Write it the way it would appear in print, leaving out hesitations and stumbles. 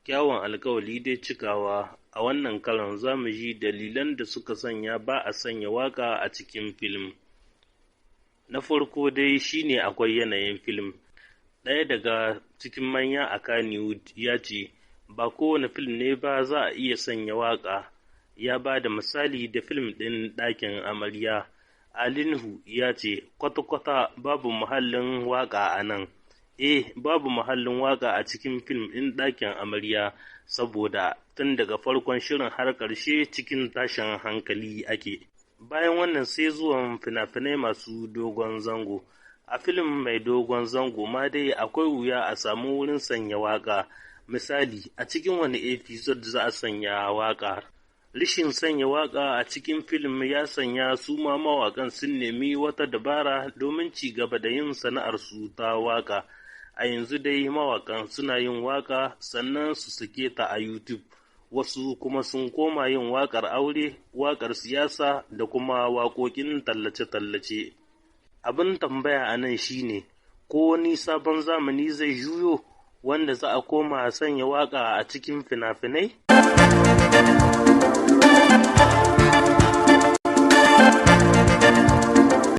Kyawun alkawali dai cikawa, a wannan karon za mu ji dalilan da suka sanya ba a sanya waƙa a cikin fim. Na farko dai shi ne akwai yanayin fim. Ɗaya daga cikin manya a Kannywood ya ce, ba kowane fim ne ba za a iya sanya waƙa, ya ba da misali da fim ɗin Ɗakin Amarya. Ali Nuhu ya ce, kwata-kwata babu muhallin waƙa a nan. Eh, babu muhallin waƙa a cikin fim ɗin Ɗakin Amarya, saboda tun daga farkon shirin har ƙarshe cikin tashin hankali ake. Bayan wannan sai zuwan fina-finai masu dogon zango. A fim mai dogon zango ma dai akwai wuya a samu wurin sanya waƙa. Misali, a cikin wane episode za a sanya waƙa? Rashin sanya waƙa a cikin fim ya sanya su ma mawaƙan sun nemi wata dabara domin ci gaba da yin sana'arsu ta waƙa. A yanzu dai mawaƙan suna yin waƙa sannan su sake ta a YouTube, wasu kuma sun koma yin waƙar aure, waƙar siyasa da kuma waƙoƙin tallace-tallace. Abin tambaya a nan shi ne, ko wani sabon zamani zai juyo wanda za a koma sanya waƙa a cikin fina-finai?